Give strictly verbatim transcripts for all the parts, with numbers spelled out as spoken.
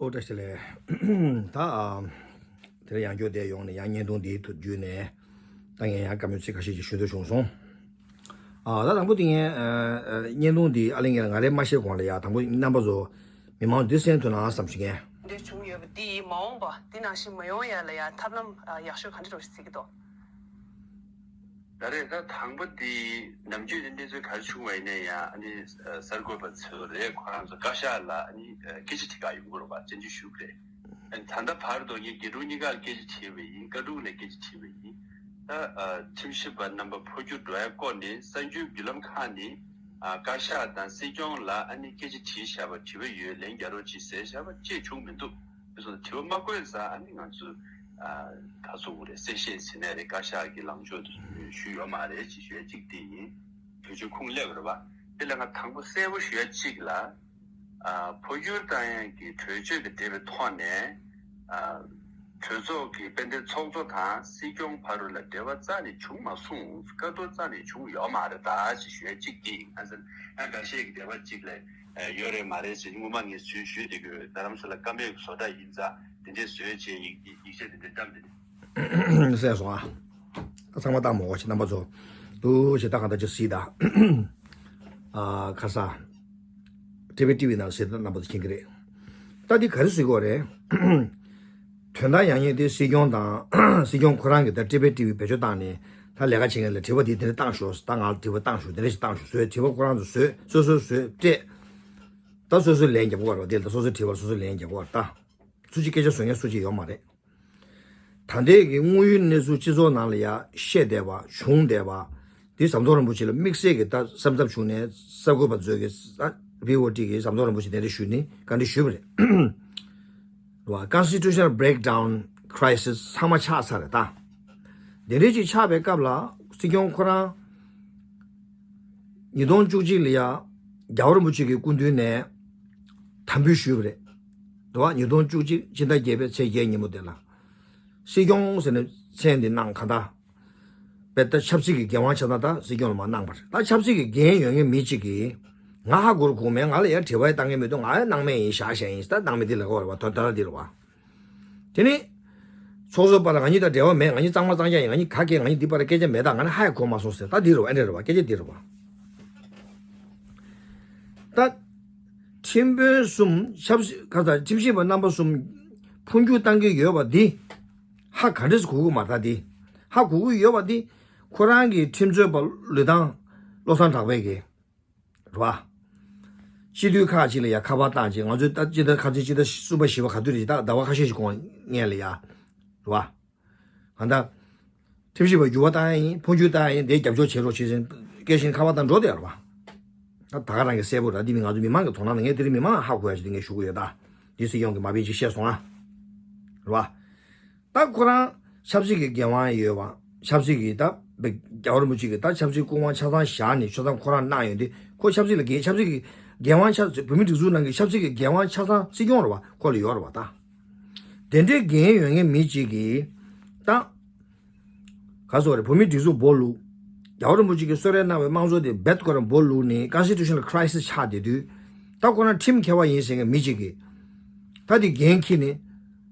ཨོ་བཀྲ་ཤིས་བདེ་ལེགས། ད་ཨ། དེ་རིང་ཡང་བསྐྱར་དེ་ཡོང་ནས་ཡང་བརྙན་ཐུང་འདིའི་ཐོག་བརྒྱུད་ནས་ད་ངས་ཡང་བཀའ་མོལ་ཚིག་ཁ་ཤས་ཅིག་ཞུ་འདོད་བྱུང་སོང་། ཨ། ད་དང་པོ་དེ་ངས་ཨ་ཨ་བརྙན་ཐུང་འདི་ཨ་ལེ་ངས་ང་རེ་མ་བཤད་གོང་ལ་ཡ་དང་པོ་རྣམ་པ་ཚོ་མི་མང་འདི་གསན་ཐུབ་ན་བསམ་ཞིག་ངས། འདྲ་བྱུང་ཡོད་པ་འདི་ཡིས་མ་འོངས་པ་འདི་ནང་བཞིན་མ་ཡོང་ཡ་ལ་ཡ་ཐབས་ལམ་ཨ་ཡག་ཤོས་ག་འདྲ་འགྲོ་ཞིག་ཟེར་གྱི་འདུག་ད་རེས་ད་དང་པོ་འདི་ནམ་རྒྱུན་ནས་གནས་ཚུལ་ག་རེ་བྱུང་བ་ཡིན་ན་ཡང་ཨ་ནི་གསར་འགོད་པ་ཚོ་རེད། ཁོ་རང་ཚོ་བཀའ་ཤག་ལ་ཨ་ནི་སྐད་ཆ་དྲི་ག་ཡོང་གི་རེད་པ། བཅར་འདྲི་ཞུ་གི་རེད། ད་ལྟ་བར་དུ་ངས་རྒྱལ་དྲུང་གཉིས་ཀར་སྐད་ཆ་དྲིས་པ་ཡིན། བཀའ་དྲུང་ལ་སྐད་ཆ་དྲིས་པ་ཡིན། ད་ཁྲིམས་ཞིབ་པ་རྣམ་པ་འཕོ་འགྱུར་འགྲོ་ཡ་སྐོར་ནས་གསར་འགྱུར་བརྒྱུད་ལམ་ཁག་ནས་བཀའ་ཤག་དང་སྲིད་སྐྱོང་ལ་ཨ་ནི་སྐད་ཆ་དྲིས་བཞག་པ། དྲི་བ་ཡོད་ལན་རྒྱག་རོགས་གྱིས་ཟེར་བཞག་པ་ཅིག་བྱུང་མི་འདུག་དེ་སོང་དྲི་བ་མ་བཀོད་ཙང་ཨ་ནི་ང་ཚོས་ད་གཟོད་རེད་གསལ་བཤད་ཟིན་ནས་རེད། བཀའ་ཤག་གི་ལངས་ཕྱོགས་དེ་ཞུས་ཡོད་མ་རེད་ཅེས་ཞུ་ཡ་གཅིག་དེ་ཡིན། དུས་ཚོད་ཁུངས་སླེབས་རེད་པ། དེ་ལས་ང་དང་པོ་གསལ་པོ་ཞུ་ཡ་གཅིག་ལ། ཨ། འཕོ་འགྱུར་བཏང་ཡ་གི་གྲོས་ཆོད་དེ་འབྲེལ་བའི་ཐོག་ནས། ཨ། གྲོས་ཚོགས་ཀྱི་དཔལ་ལྡན་ཚོགས་གཙོ་དང་སྲིད་སྐྱོང་བར་ལ་འབྲེལ་བ་རྩ་ནས་བྱུང་མ་སོང་། བཀའ་བསྡུར་རྩ་ནས་བྱུང་ཡོད་མ་རེད་ད་ཅེས་ཞུ་ཡ་གཅིག་དེ་ཡིན། ཨ་ཙི། ཡང་འགའ་ཤས་ཀྱི་འབྲེལ་བ་གཅིག་ལ་ཡོད་རེད་མ་རེད་ཟེར་སྔོན་མ་ངས་ཞུས་ཞུས་བསྡད་ཀྱི་ཡོད། རྡ་རམ་ས་ལ་བཀའ་མོལ་གྱི་བཟོ་གྲྭ་ཡིན་ཙང་དེ་འདྲས་བཟོས་བྱས་ཡིག་ཡིག་ཆ་དེ་འདྲས་བཀྲམ་བསྡད་འདུག་གསལ་སོང་ཨ། ད་ཚང་མ་བཏང་མོ་ཆེ་རྣམ་པ་ཚོ། འདུག་ཞེ་ད་གང་ལྟར་ཅིག་གཟིགས་དང་། ཨ། ཁ་ས། ཊི་བི་ཊི་ཝི་ནང་གཟིགས་དང་རྣམ་པ་ཚོ་མཁྱེན་གྱི་རེད། ད་འདི་ག་རེ་གཟིགས་དགོས་རེད། དོན་དག་ཡག་ཉེས་དེ་སྲིད་སྐྱོང་དང་སྲིད་སྐྱོང་ཁོ་རང་གིས་ད་ཊི་བི་ཊི་ཝི་བེད་སྤྱོད་བཏང་ནས་ད་ལས་ཀ་བྱེད་མཁན་ལ་དྲི་བ་དེ་དེ་འདྲ་བཏང་ཤོག་ད་ང་ལ་དྲི་བ་བཏང་ཤོག་དེ་འདྲ་ཞིག་བཏང་ཤོག་བཟོས་དྲི་བ་ཁོ་རང་ཚོ་བཟོས་སོ་སོས་བཟོས་སྤྲད། ད་སོ་སོའི་ལན་རྒྱབ་དགོས་རེད་པ། དེ་ལ་ད་སོ་སོའི་དྲི་བ་ལ་སོ་སོའི་ལན་རྒྱབ་དགོས་རེད་ད། སུ་གཅིག་སྐད་ཆ་བཟོ་མཁན་སུ་གཅིག་ཡོད་མ་རེད། ད་ལྟའི་གི་དངོས་ཡོད་གནས་ཚུལ་སྤྱི་ཚོགས་ནང་ལ་ཡ་བཤད་བསྡད་པ་བྱུང་བསྡད་པ། འདི་ཟམ་གདོང་རིན་པོ་ཆེ་ལ་དམིགས་བསལ་གྱི་ད་སེམས་འཚབ་བྱུང་ནས་གསར་འགོད་པ་ཚོས་ཀྱི་ཨ་བྷི་ཨོ་ཊི་གི་ཟམ་གདོང་རིན་པོ་ཆེ་གདན་འདྲེན་ཞུས་ནས་བཀའ་འདྲི་ཞུས་པ་རེད། རེད་བ། Constitutional breakdown crisis ཚང་མ་ཆགས་ཚར་རེད་ད། དེ་འདྲའི་ཅིག་ཆགས་པའི་སྐབས་ལ་སྲིད་སྐྱོང་ཁོ་རང་ཉིས་སྟོང་བཅུ་གཅིག་ལ་ཡ་རྒྱལ་བ་རིན་པོ་ཆེ་གི་སྐུ་མདུན་ནས་དམ་འབུལ་ཞུས་པ་རེད། རེད་བ། ཉིས་སྟོང་བཅུ་གཅིག་ཕྱི་ཟླ་བརྒྱད་པའི་ཚེས་བརྒྱད་ཉིན་མོ་དེ་ལ། སྲིད་སྐྱོང་ཟེར་ནས་མཚན་འདི་གནང་གང་ལྟར། དཔེ་ད་ཆབ་སྲིད་ཀྱི་འགན་དབང་ཆ་ཚང་ད་སྲིད་སྐྱོང་ལ་མར་གནང་བ་རེད། ད་ཆབ་སྲིད་ཀྱི་འགན་ཡོད་མཁན་མི་གཅིག་གིས་ང་ཧ་གོ་རུ་གོ་མེད། ང་ལ་ཡང་དྲི་བ་ཡང་བཏང་མཁན་མི་འདུག་ང་ཡང་གནང་མེད་ཡིན། བཞག་བཞག་ཡིན། ད་གནང་མེད་འདི་ལ་གོ་རེད་བ། ད་ད་འདི་རེད་བ། དེ་ནི་ཚོགས་གཙོ་པ་ལ་ང་གཉིས་ད་འབྲེལ་བ་མེད། ང་གཉིས་གཙང་མ་གཙང་རྐྱང་ཡིན། ང་གཉིས་ག་གེ་ང་གཉིས་འདི་པར་སྐད་ཆ་མེད། ད་ང་ནི་ཧ་ཡང་གོ་མ་སོང་ཟེར། ད་འདི་རེད་བ། ཨེ་འདྲ་རེད་བ། སྐད་ཆ་འདི་རེད་བ། ད་ཁྲིམས་དཔོན་གསུམ་ཆབ་སྲིད་ག་ད་ཁྲིམས་ཞིབ་པ་རྣམ་པ་གསུམ་འཕོ་འགྱུར་བཏང་གི་ཡོད་པ་འདི་ཧ་ག་འདྲས་གོ་གི་མ་རེད། ད་འདི་ཧ་གོ་གི་ཡོད་པ་འདི་ཁོ་རང་གི་ཁྲིམས་རྩོད་པ་ལུས་ཐང་བློ་བཟང་གྲགས་པས་གི་རེད་བ། སྤྱི་འཐུས་ཁག་ཅིག་ལ་ཡ་ཁ་པར་བཏང་ཅིག་ང་ཚོའི་ད་སྤྱི་ཟླ་ཁ་ཚིག་སྤྱི་ཟླ་གསུམ་པ་བཞི་པ་ག་དུས་རེད་ད་ཟླ་བ་ཁ་ཤས་ཤིག་གོང་སྔོན་ལ་ཡ། རེད་བ། གང་ལྟར། ཁྲིམས་ཞིབ་པ་འགྱུར་བ་བཏང་ཡ་ཡིན། འཕོ་འགྱུར་བཏང་ཡ་ཡིན། དེའི་རྒྱབ་སྐྱོར་བྱེད་རོགས་བྱེད་ཟེར་སྐད་བཞིན་ཁ་པར་བཏང་འགྲོ་བསྡད་ཡོད་རེད་བ། ད་ད་ག་རང་གི་གསལ་པོ་རེད། འདི་མི་ང་ཚོ་མི་མང་གི་དོ་སྣང་ལ་ངས་དེ་རིང་མི་མང་ཧ་གོ་ཡ་ཞིག་དེ་ངས་ཞུ་གི་ཡོད་ད། འདི་སྲིད་སྐྱོང་གི་མ་དཔེ་ཅིག་བཤད་སོང་ཨ། རེད་བ། ད་ཁོ་རང་ཆབ་སྲིད་ཀྱི་འགན་དབང་ཡོད་པ། ཆབ་སྲིད་ཀྱི་ད་རྒྱལ་བ་རིན་པོ་ཆེ་གི་ད་ཆབ་སྲིད་སྐུ་དབང་ཆ་ཚང་བཞག་ནས་ཆ་ཚང་ཁོ་རང་གནང་ཡོད་དེ་ཁོ་ཆབ་སྲིད་ལ་འགན་ཆབ་སྲིད་ཀྱི་འགན་དབང་ཆ་བོད་མི་སྒྲིག་འཛུགས་ནང་གི་ཆབ་སྲིད་ཀྱི་འགན་དབང་ཆ་ཚང་སྲིད་སྐྱོང་རེད་བ། ཁོ་ལ་ཡོད་རེད་བ་ད། དེ་འདྲའི་འགན་ཡོད་མཁན་མི་གཅིག་གིས་ད། ག་སོག་རེད། བོད་མིའི་སྒྲིག་འཛུགས་སྦོ་ལུག་རྒྱལ་བ་རིན་པོ་ཆེ་གིས་གསོལ་རས་གནང་བའི་དམངས་གཙོ་དེ་རྦད་ཁོ་རང་སྦོ་ལུག་ནས་constitutional crisis ཆགས་བསྡད་དུས། ད་ཁོ་རང་ཁྲིམས་མཁས་པ་ཡིན་ཟེར་མཁན་མི་གཅིག་གིས་ད་དེ་འགན་འཁྱེར་ནས་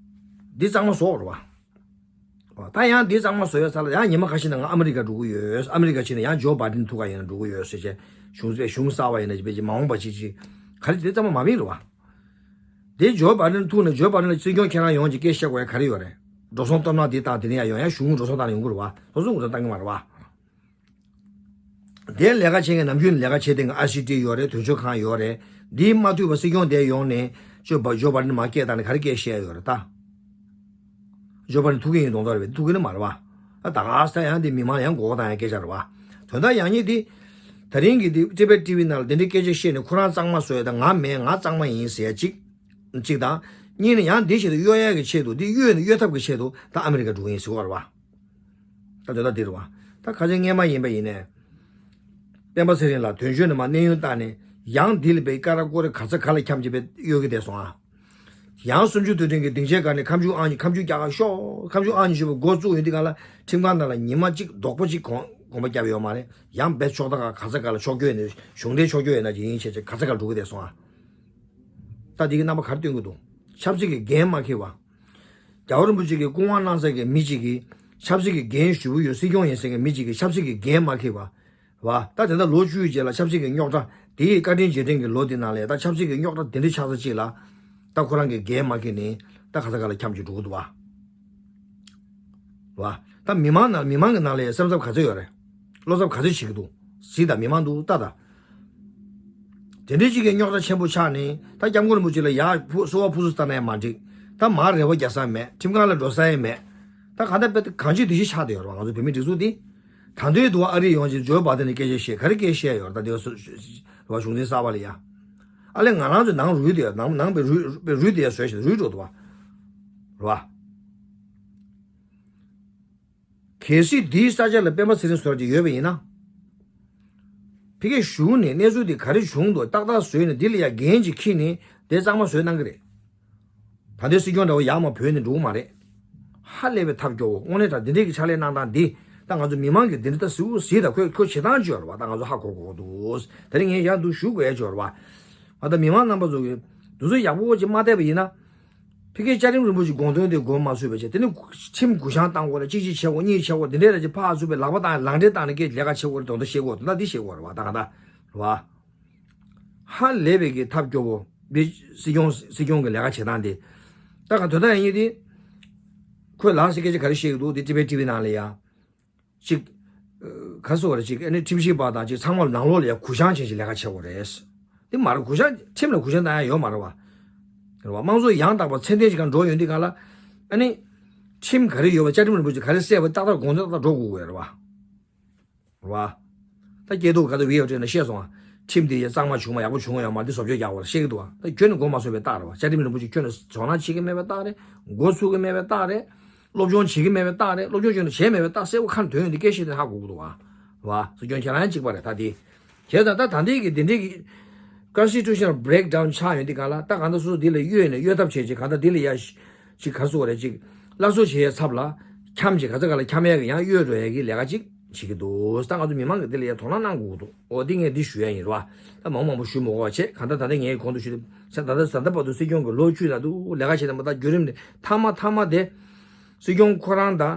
འདི་གཙང་མ་བཟོ་རེད་བ། ད་ཡང་འདི་གཙང་མ་བཟོ་ཡ་ས་ལ་ཡང་ཉི་མ་ཁ་ཤས་ནང་ང་ཨ་མི་རི་ཀ་འགྲོ་གི་ཡོད། ཨ་མི་རི་ཀ་ཕྱིན་ན་ཡང་ཇོ་བྷའི་ཌེན་ཐུག་ག་ཡིན་ན་འགྲོ་གི་ཡོད་ཟེར་བྱས་གཞུང་གཞུང་གསར་པ་ཡིན་ན་ཅི་བྱས་ཅི་མ་འོངས་པ་ཅི་ཅི་ག་རེ་དེ་གཙང་མ་མ་བིན་རེད་བ། དེ་ཇོ་བྷའི་ཌེན་ཐུག་ནས་ཇོ་བྷའི་ཌེན་ལ་སྲིད་སྐྱོང་ཁྱེད་རང་ཡོང་ཅིག་སྐད་བཤད་དགོས་ཡ་ག་རེ་ཡོད་རེད། འགྲོ་སོང་སྟོབས་ན་དེ་བཏང་དེ་ནས་ཡ་ཡོང་ཡ་གཞུང་འགྲོ་སོང་བཏང་ནས་ཡོང་གི་རེད་བ། སོ་སོ་འགྲོ་སོང་བཏང་གི་མ་རེད་བ། དེ་ལས་ཀ་བྱེད་མཁན་ནམ་རྒྱུན་ལས་ཀ་བྱེད་དེ་ཨའི་སི་ཊི་ཡོད་རེད། དོན་གཅོད་ཁང་ཡོད་རེད། འདི་མ་ཐུབ་པ་སྲིད་སྐྱོང་དེ་ཡོང་ནས་ཇོ་བྷ་ཇོ་བྷའི་ཌེན་མ་སྐད་བཏང་ནས་ག་རེ་སྐད་བཤད་ཡ་ཡོད་རེད་ད། ཇོ་བྷའི་ཌེན་ཐུག་གི་ཡིན་གདོང་ཐོག་རེད་པས། ཐུག་གི་ནི་མ་རེད་བ། ཨ་ད་ག་ས་ཡང་དེ་མི་མང་ཡང་མགོ་སྐོར་བཏང་ཡ་སྐད་ཆ་རེད་བ། དོན་དག་ཡག་ཉེས་དེ། ད་རིང་གི་དེ་ཊི་བི་ཊི་ཝི་ནང་ལ་དེ་འདྲའི་སྐད་ཆ་བཤད་ནས་ཁོ་རང་གཙང་མ་བཟོ་ཡ་དང་ང་མེད་ང་གཙང་མ་ཡིན་ཟེར་ཡ་གཅིག་གཅིག་དང་། གཉིས་ནི་ཡང་འདི་ཆེད་དུ་གཡོ་ཡ་གི་ཆེད་དུ་འདི་གཡོས་ནས་གཡོ་ཐབས་ཀྱི་ཆེད་དུ་ད་ཨ་མི་རི་ཀ་འགྲོ་གི་ཡིན་ཟེར་བ་རེད་བ། ད་དོན་དག་འདི་རེད་བ། ད་ཁ་ཆེ་སྔས་མ་ཡིན་པ་ཡིན་ནས། སྤེན་པ་ཚེ་རིང་ལགས་དོན་གཅོད་ནས་མར་གནས་ཡུན་བཏང་ནས་ཡང་འདི་ལ་པའི་ཀ་ར་ཀོ་རེ་ག་ས་ག་ལ་འཁྱམ་བྱས་པའི་གཡོ་གི་བསྡད་སོང་ཨ། ཡང་གསུམ་བཅུ་དུས་དྲན་གྱི་སྡིངས་ཆའི་སྒང་ནས་ཁ་མཆུ་ཨང་ཁ་མཆུ་རྒྱག་ག་ཤོག་ཁ་མཆུ་ཨང་ཉི་ཤུ་པ་འགོ་བཙུགས་ཡོང་དུས་སྒང་ལ་ཁྲིམས་ཁང་ནང་ལ་ཉི་མ་གཅིག་རྡོག་པོ་གཅིག་གོང་གོམ་པ་བརྒྱབ་ཡོད་མ་རེད། ཡང་བེད་ཕྱོགས་ད་ག་ག་ས་ག་ལ་ཕྱོགས་སྐྱོད་ནས་གཞུང་འབྲེལ་ཕྱོགས་སྐྱོད་ཡོད་ན་ཅིག་ཡིན་བྱས་བྱས་ག་ས་ག་ལ་འགྲོ་གི་བསྡད་སོང་ཨ། ད་འདི་གི་རྣམ་པ་ག་རེ་སྟོན་གི་འདུག་ཆབ་སྲིད་ཀྱི་འགན་མ་འཁྱེར་བ། རྒྱལ་བ་རིན་པོ་ཆེ་གི་སྐུ་དབང་གནང་ས་གི་མི་གཅིག་གིས་ཆབ་སྲིད་ཀྱི་འགན་ཞུ་གི་ཡོད། སྲིད་སྐྱོང་ཡིན་ཟེར་གི་མི་གཅིག་གིས་ཆབ་སྲིད་ཀྱི་འགན་མ་འཁྱེར་བ། བ། ད་དེ་འདྲ་ལོ་བཅུའི་རྗེས་ལ་ཆབ་སྲིད་ཀྱི་རྙོག་དྲ་དེ་ཡི་བཀའ་དྲིན་རྗེས་དྲན་གྱི་ལོ་འདི་ནང་ལ་ད་ཆབ་སྲིད་ཀྱི་རྙོག་དྲ་དེ་འདྲ་ཆགས་ས་ཅིག་ལ། ད་ཁོ་རང་གི་འགན་མ་འཁྱེར་ནས་ད་ག་ས་ག་ལ་འཁྱམས་ཀྱི་འགྲོ་གི་འདུག་བ། བ། ད་མི་མང་ནང་མི་མང་གི་ནང་ལ་སེམས་འཚབ་ག་ཚོད་ཡོད་རེད། བློ་འཚབ་ག་ཚོད་བྱེད་ཀྱི་འདུག་གཟིགས་དང་མི་མང་འདུག་ལྟ་དང་། དེ་འདྲའི་ཅིག་གི་རྙོག་དྲ་ཆེན་པོ་ཆགས་ནས་ད་སྐྱབས་མགོན་རིན་པོ་ཆེ་ལ་ཡར་ཕུ་གསོལ་བ་ཕུར་ཚུགས་བཏང་ན་ཡང་མ་འགྲིག་ད་མར་རེ་བ་རྒྱག་ས་མེད། ཁྲིམས་ཁང་ལ་འགྲོ་ས་ཡང་མེད། ད་གང་ལྟར་དཔེ་གང་ཅི་འདི་ཞིག་ཆགས་བསྡད་ཡོད་རེད་བ། ང་ཚོ་བོད་མི་སྒྲིག་འཛུགས་འདི། ད་དུང་དུ་བ་ཨ་རི་ཡོང་ཅིག་ཇོ་བྷ་དན་ནས་སྐད་ཆ་བཤད། ག་རེ་སྐད་བཤད་ཡོད་རེད། ད་དེ་བ་སུ་བ་གཞུང་འཛིན་གསར་པ་ལ་ཡ། ཨ་ལས་ང་རང་ཚོ་ནང་རུལ་དེ་ནང་ནང་པའི་རུལ་པའི་རུལ་དེ་བཟོས་ཤིག་རུལ་འགྲོ་འདུག་བ། རེད་བ། གལ་སྲིད་འདིའི་ས་ཆ་ལ་སྤེན་པ་ཚེ་རིང་བཟོ་འདྲ་ཅིག་ཡོད་པ་ཡིན་ན། ཕ་གིར་བཞུགས་ནས་གནས་ཚུལ་འདི་ག་རེ་བྱུང་འདུག་ཏག་ཏག་བཟོས་ནས་འདི་ལ་ཡ་འགན་ཅིག་འཁྱེར་ནས་དེ་གཙང་མ་བཟོས་གནང་གི་རེད། ད་ལྟའི་སྲིད་སྐྱོང་འདྲ་བོ་ཡར་མར་བོས་ནས་འགྲོ་གི་མ་རེད། ཧ་ལས་པའི་ཐབས་སྐྱོ་བོ། དངོས་གནས་དྲང་འདི་འདྲས་ཀྱི་ཕྱག་ལས་གནང་སྟངས་འདི་ད་ང་ཚོ་མི་མང་གིས་འདི་འདྲ་ད་གཟིགས་གཟིགས་དང་ཁོས་ཁོས་བྱེད་སྟངས་ཅིག་ཡོད་རེད་བ། ད་ང་ཚོ་ཧ་གོ་གོ་འདུག་དེ་རིང་ངས་ཡར་འདུག་ཞུ་དགོས་ཡ་ཅིག་ཡོད་རེད་བ། ང་ད་མི་མང་རྣམ་པ་ཚོ་གིས་འདུ་འཛོམས་ཡག་པོ་ཅིག་མ་བལྟས་པ་ཡིན་ན། ཕ་གིའི་བཅའ་ཁྲིམས་རིན་པོ་ཆེའི་དགོངས་དོན་དེ་མགོ་མ་ཚོས་པ་བྱས། དེ་ནི་ཁྲིམས་གུ་བཤངས་བཏང་དགོས་རེད། གཅིག་གཅིག་བྱེད་དགོས། གཉིས་བྱེད་དགོས། འདི་འདྲའི་རེད་ཅེས་ཕར་ཚུར་པའི་ལག་པ་བཏང་ལག་འབྲེལ་བཏང་ནས་སྐད་ལས་ཀ་བྱེད་དགོས་རེད། དོན་དག་བཤད་དགོས། དོན་དག་འདི་བཤད་དགོས་རེད་བ། ད་ག་ད་རེད་བ། ཧ་ལས་པའི་གི་ཐབས་སྐྱོ་བོ་འདི་སྲིད་སྐྱོང་སྲིད་སྐྱོང་གི་ལས་ཀ་བྱེད་སྟངས་དེ། ད་ག་དོན་དག་ཡིན་གྱི་དེ། ཁོས་ལགས་སེ་སྐད་ཆ་ག་རེ་བཤད་ཀྱི་འདུག་དེ་ཊི་ཝི་ཊི་ཝི་ནང་ལ་ཡ། ཅིག་ཨ། ག་རེ་ཟེར་དགོས་རེད། ཅིག་ཨ་ནི་ཁྲིམས་ཞིབ་པ་དང་ཅིག་ཚང་མ་ལ་ནང་ལོགས་ལ་ཡ་གུ་བཤངས་བྱས་ཅིག་ལས་ཀ་བྱེད་དགོས་རེད། དེ་མ་རེད། གུ་བཤངས་ཁྲིམས་ལ་གུ་བཤངས་བཏང་ཡ་ཡོད་མ་རེད་བ། རེད་བ། དམངས་གཙོ་ཡང་དག་པ་ཚད་ལྡན་ཞིག་ག་འགྲོ་ཡོང་དུས་སྒང་ལ། ཨ་ནི། ཁྲིམས་ག་རེ་ཡོད་པ། བཅའ་ཁྲིམས་རིན་པོ་ཆེ་ག་རེ་གསལ་བ་ཏག་ཏག་དགོངས་ཚུལ་ཏག་ཏག་འགྲོ་དགོས་ཀྱི་ཡོད་རེད་བ། རེད་བ། ད་སྐྱེ་སྟོབས་ག་ཚོད་བི་ཡོད་དྲན་ན་བཤད་སོང་ང་། ཁྲིམས་དེ་ཡ་གཙང་མ་བྱུང་བ་ཡག་པོ་བྱུང་བ་ཡོད་མ་རེད། འདི་བཟོ་བཅོས་རྒྱག་དགོས་རེད་བཤད་ཀྱི་འདུག་བ། ད་ཁྱོན་ནས་མགོ་མ་ཚོས་པའི་རྟགས་རེད་བ། བཅའ་ཁྲིམས་རིན་པོ་ཆེ་ཁྱོན་ནས་དོ་སྣང་བྱེད་ཀྱི་མེད་པའི་རྟགས་རེད། མགོ་ཚོས་ཀྱི་མེད་པའི་རྟགས་རེད། སློབ་སྦྱོང་བྱེད་ཀྱི་མེད་པའི་རྟགས་རེད། སློབ་སྦྱོང་བྱས་ན་བྱས་མེད་པའི་རྟགས་གསལ་པོ་ཁ་ནས་ཐོན་ཡོང་དུས་སྐད་ཆ་དེ་ཧ་གོ་གི་འདུག་བ། རེད་བ། སྲིད་སྐྱོང་ཁྱེད་རང་གཅིག་པ་རེད་ད་དེ། བྱས་ཙང་ད་ད་ལྟའི་གི་འདི་འདྲའི་གི་constitutional breakdown ཆགས་ཡོང་དུས་སྒང་ལ། ད་གང་ལྟར་སོ་སོ་འདི་ལ་གཡོལ་ནས་གཡོལ་ཐབས་བྱས་ཅིག་གང་ལྟར་འདི་ལ་ཡ་ཅིག་ག་རེ་ཟེར་དགོས་རེད། ཅིག་སླར་གསོ་བྱེད་ཡའི་ཚབ་ལ་འཁྱམས་ཅིག་ག་ཚོད་ག་ལ་འཁྱམས་ཡ་གི་ཡང་གཡོལ་འགྲོ་ཡ་གི་ལས་ཀ་ཅིག་བྱེད་ཀྱི་འདུག་ད་ང་ཚོ་མི་མང་གིས་འདི་ལ་ཡ་དོ་སྣང་གནང་དགོས་ཀྱི་འདུག་འོ་འདི་ངས་འདི་ཞུ་ཡ་ཡིན་རེད་བ། ད་མང་མང་པོ་ཞུ་མི་དགོས་པ་བྱས། གང་ལྟར་ད་ལྟ་ངས་གོང་དུ་ཞུས་ད་ད་ད་ལྟ་བར་དུ་སྲིད་སྐྱོང་གི་ལོ་བཅུ་ནང་དུ་ལས་ཀ་བྱས་ད་མ་ད་བརྒྱུད་རིམ་ནས་མཐའ་མ་མཐའ་མ་དེ། སྲིད་སྐྱོང་ཁོ་རང་དང་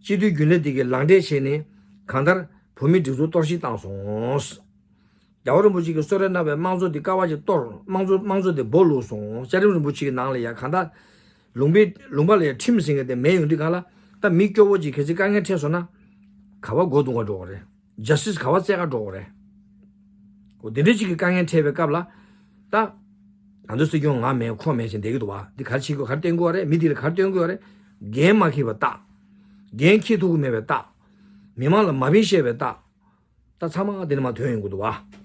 སྤྱི་འཐུས་རྒྱུན་ལས་དེ་གིས་ལག་འབྲེལ་བྱས་ནས་གང་ལྟར་བོད་མིའི་སྒྲིག་འཛུགས་གཏོར་བཤིག་བཏང་སོང་། རྒྱལ་བ་རིན་པོ་ཆེ་གིས་གསོལ་རས་གནང་བའི་དམངས་གཙོ་འདི་ཀ་བ་ཅིག་གཏོར། དམངས་གཙོ་དམངས་གཙོ་འདི་སྦོ་ལུག་སོང་། བཅའ་ཁྲིམས་རིན་པོ་ཆེ་གི་ནང་ལ་ཡ་གང་ལྟར་ལུང་པའི་ལུང་པ་ལ་ཡ་ཁྲིམས་ཟེར་མཁན་དེ་མེད་ཡོང་དུས་སྒང་ལ། ད་མི་སྐྱོ་བོ་ཅིག་གལ་སྲིད་དཀའ་ངལ་འཕྲད་སོང་ན་ག་བ་མགོ་རྡུང་ག་འགྲོ་གི་རེད། ཇ་སི་ཊི་སི་ག་བ་བཙལ་ག་འགྲོ་གི་རེད། འོ་དེ་འདྲ་ཅིག་གི་དཀའ་ངལ་འཕྲད་པའི་སྐབས་ལ། ད་ང་ཚོ་སྲིད་སྐྱོང་ང་མེད་ཁོ་མེད་ཅིག་བསྡད་ཀྱི་འདུག་བ། འདི་ག་རེ་བྱེད་དགོས། ག་རེ་བསྟན་དགོས་རེད། མི་འདི་ལ་ག་རེ་སྟོན་དགོས་རེད། འགན་མ་འཁྱེར་བའི་རྟགས། འགན་འཁྱེར་ཐུབ་ཀྱི་མེད་པའི་རྟགས། མི་མང་ལ་མ་ཕན་བཤད་པའི་རྟགས། ད་ཚང་མ་འདི་ནས་མར་ཐོན་ཡོང་གི་འདུག་བ།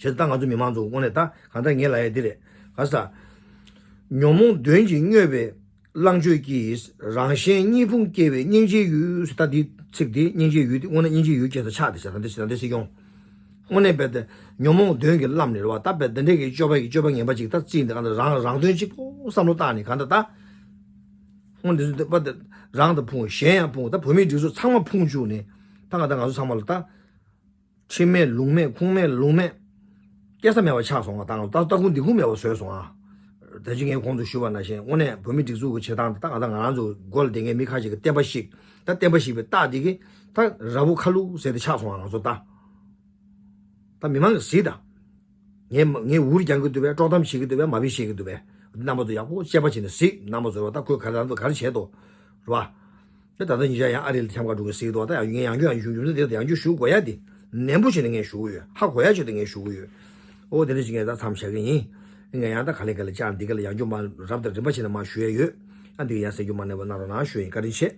བྱས་ཙང་ད་ང་ཚོ་མི་མང་ཚོ་དངོས་གནས་ད་གང་ལྟར་ངས་ལབ་ཡ་འདི་རེད། ག་ས། ཉོན་མོངས་གདོན་གྱིས་སྨྱོས་པའི་ལང་སྤྱོད་ཀྱིས། རང་གཞན་གཉིས་ཕུང་སྐྱེ་བའི་སྙིང་རྗེའི་ཡུལ། ད་འདི་ཚིག་འདི་སྙིང་རྗེའི་ཡུལ་འདི་དངོས་གནས་སྙིང་རྗེའི་ཡུལ་སྐྱེ་ས་ཆགས་འདི་ཟེར། ད་འདི་ད་འདི་སྲིད་སྐྱོང་། དངོས་གནས་རྦད་དེ་ཉོན་མོངས་གདོན་གྱིས་བརླམས་ནས་རེད་བ། ད་རྦད་འདི་འདྲའི་གི་སྤྱོད་པ་གི་སྤྱོད་པ་ངན་པ་ཅིག་ད་རྩིས་འདི་ག་ད་རང་རང་དོན་གཅིག་པོ་བསམ་བློ་བཏང་ནས་གང་ལྟར་ད། ཧོན་འདི་ཚོ་པ་དེ་རང་དང་ཕུང་གཞན་ཡང་ཕུང་། ད་བོད་མིའི་སྒྲིག་འཛུགས་ཚང་མ་ཕུང་བཅུག་ནས། ད་ང་ད་ང་ཚོ་ཚང་མ་ལ་ད་ཁྲིམས་མེད་ལུགས་མེད་ཁུངས་མེད་ལུང་མེད། སྐྱེ་ས་མེད་པ་ཆགས་སོང་བ། ད་ང་ད་ལྟ་ཁུངས་འདི་ཁུངས་མེད་པ་བཟོས་སོང་ཨ། ད་ཅི་ངས་གོང་དུ་ཞུས་པ་ནང་བཞིན་དངོས་གནས་བོད་མིའི་སྒྲིག་འཛུགས་ཀྱི་བྱེད་སྟངས་དེ་ད་ང་ད་ང་རང་ཚོ་མགོ་ལ་བསྡད་མཁན་མི་ཁ་ཅིག་གི་བསྟན་པ་བཤིག་ད་བསྟན་པ་བཤིག་པའི་རྟགས་འདི་གི་ད་ར་བུ་ཁ་ལུག་ཟེར་དེ་ཆགས་སོང་ཨ། ང་ཚོ་ད། ད་མི་མང་གིས་གཟིགས་དང་། ངས་མ་ངས་འུར་རྒྱག་གི་འདུག་པས། དཀྲོག་གཏམ་བྱེད་ཀྱི་འདུག་པས། མ་འབི་བཤད་ཀྱི་འདུག་པས། རྣམ་པ་ཚོ་ཡག་པོ་དཔྱད་པ་བྱས་ནས་གཟིགས། རྣམ་པ་ཚོ་ད་ཁོས་ག་རེ་ད་ག་རེ་བྱས་འདུག་རེད་བ། ད་ད་ལྟ་ཉིན་ཞག་ཡང་ཨ་རི་ལ་འཁྱམ་ག་འགྲོ་གི་གཟིགས་འདུག་ད་ཡང་ངས་ཡང་བསྐྱར་ཡང་བསྐྱར་ཞུ་རྒྱུ་དེ་ཡང་བསྐྱར་ཞུ་དགོས་ཡ་དེ་ནན་པོ་བྱས་ནས་ངས་ཞུ་གི་ཡོད། ཧ་གོ་ཡ་ཆེད་དུ་ངས་ཞུ་གི་ཡོད། ཨོ་དེ་འདྲ་ཞིག་ངས་ད་མཚམས་བཞག་གི་ཡིན། ངས་ཡང་ད་ག་ལེ་ག་ལེ་བཅར་འདི་ག་ལ་ཡང་བསྐྱར་མ་རབ་དང་རིམ་པ་བྱས་ནས་མ་ཞུ་ཡ་ཡོད། ཨ་འདི་ག་ཡང་གསལ་རྒྱུ་མ་གནས་པ་གནང་རོགས་གནང་ཞུ་ཡིན། བཀའ་དྲིན་ཆེ།